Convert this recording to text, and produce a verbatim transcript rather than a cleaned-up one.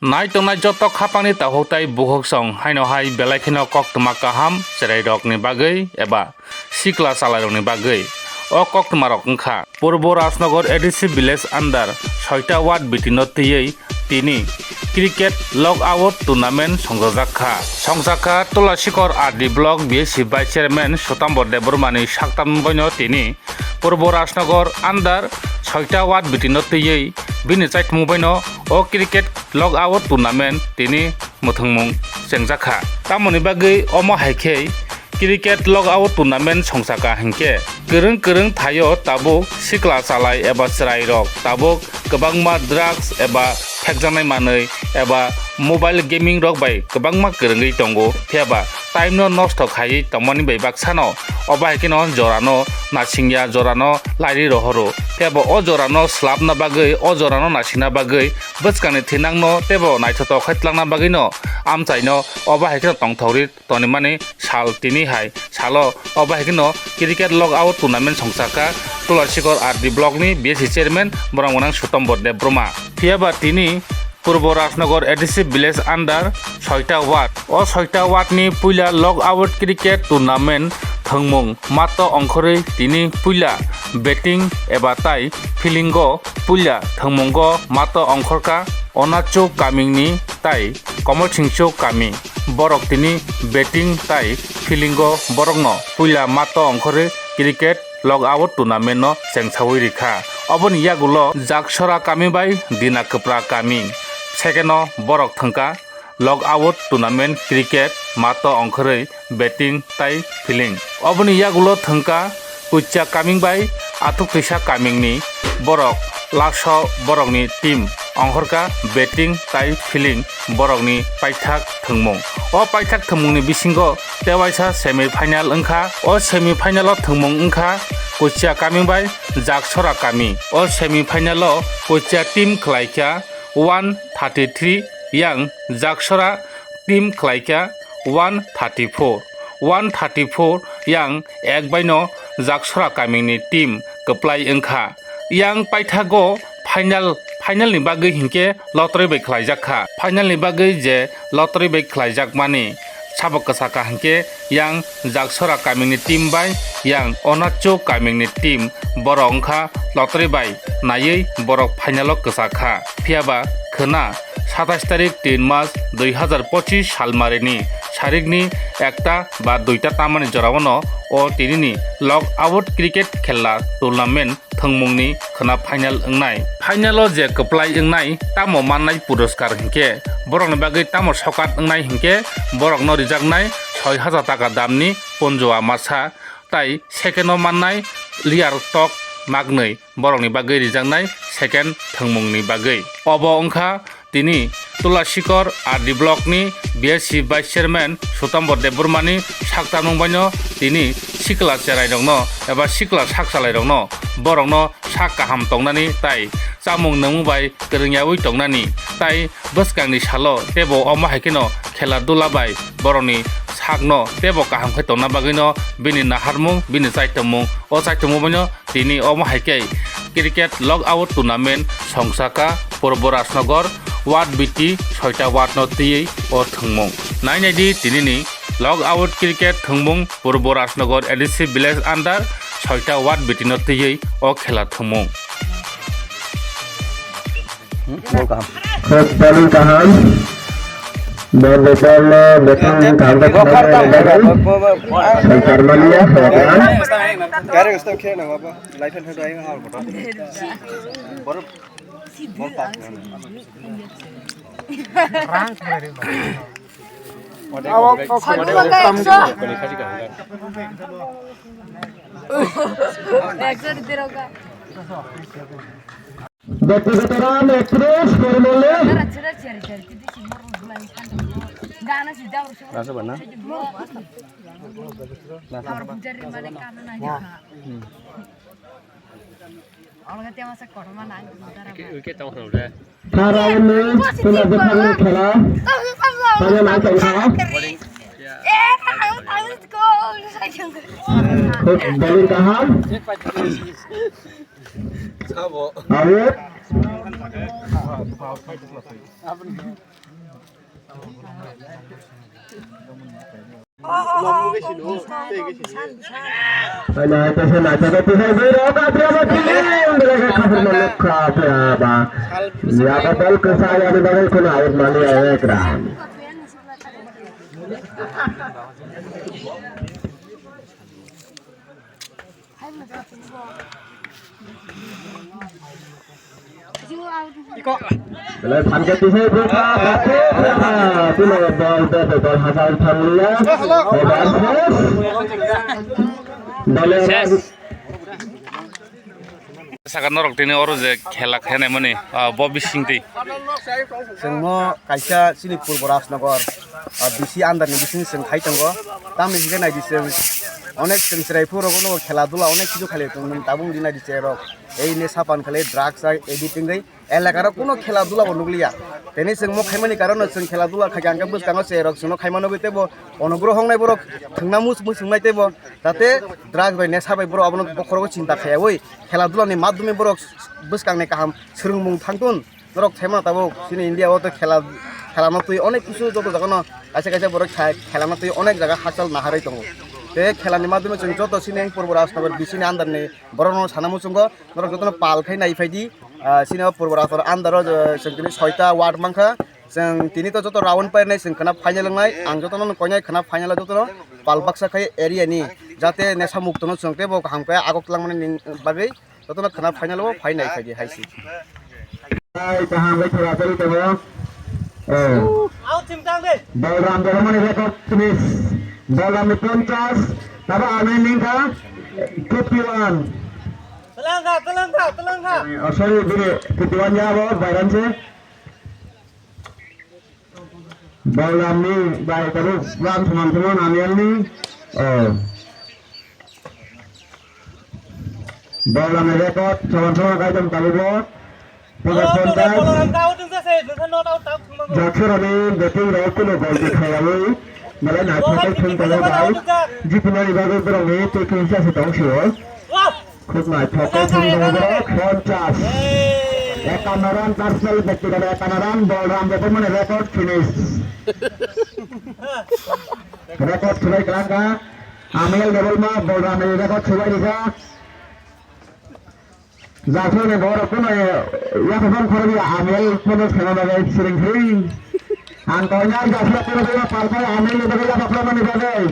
Nai tongnai joto khapangni takhuk tai bukhuksong haino hai belai kheno koktwma kaham chwrairokni bagwi eba sikla chalairokni bagwi. O koktwmarok wngkha Purbo Rajnagar A D C village under soita ward biti no twiwi tini cricket log out tournament songchajak kha. Songchakha Tulasikor R D block B S C vice chairman Sutambor Debbarmani saktam baino tini Purbo Rajnagar under soita ward biti no twiwi bini chaithumung baino o cricket log out tournament tini mwthangmung chengjakha. Tamoni bagwi omo hai khe cricket log out tournament songchakha hinkhe kwrwng kwrwng thaio tabuk sikla chalai eba chwrairok tabuk kwbangma drugs eba thekjaknai manwi eba mobile gaming rok bai kwbangma kwrwngwi tongo, phiyaba time no nosto khaiwi tongmani bai baksano. Obo hai kheno jorano nasingya, jorano lairi rohoro, phiyaba o jorano swlapna bagwi, o jorano nasingna bagwi bwskangni thinangno teibo naithotok khai twlangna bagwino amchaino obo hai kheno tongthokri tonimani sal tini hai salo obo hai kheno cricket log out tournament songchakha Tulasikor R D block ni B S C chairman borok gwnang Sutambor Debbarma. Phiyaba tini Purbo Rajnagar A D C village under soita ward. O soita ward ni puila log out cricket tournament thwngmung mato ongkhorwi tini puila batting eba tai fielding o puila thwngmungo mato ongkhorkha Onachu kamingni tai Komolsingchu kami. Borok tini batting tai fielding o borokno puila mato ongkhorwi cricket log out tournament no chengsawi rikha. Oboni yagulo Jaksora kami bai Dina Kwpra kami. Second o borok thwngkha log out tournament cricket mato ongkhorwi batting tai fielding. Oboni yagulo thwngkha Kuicha kaming bai Athuk Twisa kamingni borok last o borokni team ongkhorkha batting tai fielding borokni paithak thwngmung. O paithak thwngmungni bisingo tewaisa semi final wngkha. O semi final o thwngmung wngkha Kuicha kaming bai Jaksora kami. O semi final o Kuicha team khlaikha one thirty three, yang Jaksora team khlaikha one thirty four. One thirty four yang ek baino Jaksora kamini team kwplai wngkha. Yang paithago final, final ni bagwi hinkhe lottery bai khlaijak kha. Final ni bagwi je lottery bai khlaijakmani sabo kwsa kha hinkhe yang Jaksora kamini team bai yang Onacho kamini team borok wngkha lottery bai naiwi borok final o kwsa kha. Phiyaba khwna satais tarik tin mas dui hazar pochis salmarini sarikni ekta ba duita tamani jorao no o tinini log out cricket khela tournament thwngmungni khwna final wngnai. Final o je kwplai wngnai tamo mannai puroskar hinkhe borokni bagwi tamo sokat wngnai hinkhe borokno rijaknai soi hazar taka damni ponjoa masa tai second o mannai liyar tok maknwi borokni bagwi rijaknai second thwngmungni bagwi. Obo wngkha tini Tulasikor R D block ni B S C vice chairman Sutambor Debbarmani saktamung baino tini sikla cherairokno eba sikla sakchalairokno borokno sak kaham tongnani tai chamung nwngmung bai kwrwngyaui tongnani tai bwskangni salo teibo omo hai kheno khela dula bai borokni sakno teibo kaham khe tongna bagwino bini naharmung, bini chaitomung, o chaitomung baino tini omo hai khe cricket log out tournament songchakha Purbo Rajnagar ward biti soita ward no twiwi o thwngmung. Nai nai di tinini log out cricket thwngmung Purbo Rajnagar A D C village under soita ward biti no twiwi o khela thwngmung. Khub balwng kaham. Bol bepal no bethang kaham khe khwlai rwkha. Saichar maliya hwnkha. Beti veteran actress Kormole. Rasa bana? Tharani tula bwkhakni khela. Tanya nai tongkha. Khub balwng kaham. Out. Naitokhe naitokhe tisa bwrwi rok aphiyaba kiling belai khe khapurma nukha aphiyaba. Yaba bol kwsa yani bagwi kheno out mani ek run. Belai phan khe tisa bwrwi rok aphiyaba. Tino bol bol bol hachal thangliya. Over. Dole. Saka norok tini oro je khela khainai mani, ah, bo bising twi. Chwngno kaisa chini Purbo Rajnagar, ah, B C under ni bising chwng khai tongo. Tamni hwnkhe naidi chwng onek chwng chwrai phuru rokno khela dula onek kisu khailai tongo, tabuk di naidi cherok. Ei ne sapan khalai drugs ai editing gai. Elakaro kuno khela dula bo nukliya. Teni chwng mo khaimani karon no chwng khela dula khaikha hwnkhe bwskango cherok chwngno khaima nugwi teibo onugroho wngnai borok thwngna mus-, muchungnai teibo jate drugs bai nesa bai borok abono bokhorogo chinta khaiyaui khela dulani madhyome borok bwskangni kaham swrwngmung thangtun. Norok khaimano tabuk chini India o tei khela, khelano twi onek kisu joto jagano kaisa kaisa borok kha-, khelano twi onek jaga hakchal naharwi tongo. Tei khelani madhyome chwng joto chini Purbo Rajnagar B C ni under ni borokno sana muchungo. Norok jotono pal khai nai phai di. Ah, chini o Purbo Rajnagar under o, ah, chwng tini soita ward mankha. Chwng tini to joto round painai chwng khwna final wngnai. Ang jotono koinai khwna final o jotono pal baksa khai area ni. Jate nesa muktono chwng teibo kaham khe agok twlangmani bagwi jotono khwna final o phai nai phai di hai se. Ai, kaham khe khela choli tongo. Eh. Out chim tang de. Balram Dharmani record finish. Balram ni ponchas, tabo ani ningkha fifty one. Telangkha, telangkha, telangkha. Oh, sorry, bini fifty one ya bo, Bairam se. Balram ni bai tabuk ram saman saman ani ani. Oh. Balram ni record saman saman kaitam tabuk bo. Pura ponchas. Jaksarani batting rok kuno gol di khaiyawi. Malai naithok khe thung tongo bai. Jitinani bagwi borokni taking se tong sio. Khub naithok khe thung tongo borok ponchas. Ekanno run personal bektigoto ekanno run Balram Debbarmani record finish. Record khwlai kwlangkha. Amel Debbarma Balramni record khwlai rikha. Jakhani borok kuno yaphang khorokya amel kuno sema bagwi siring siring. Ang koinai jakhani kuno bagwi palkai amel ni bagwi yaphang khorokmani bagwi.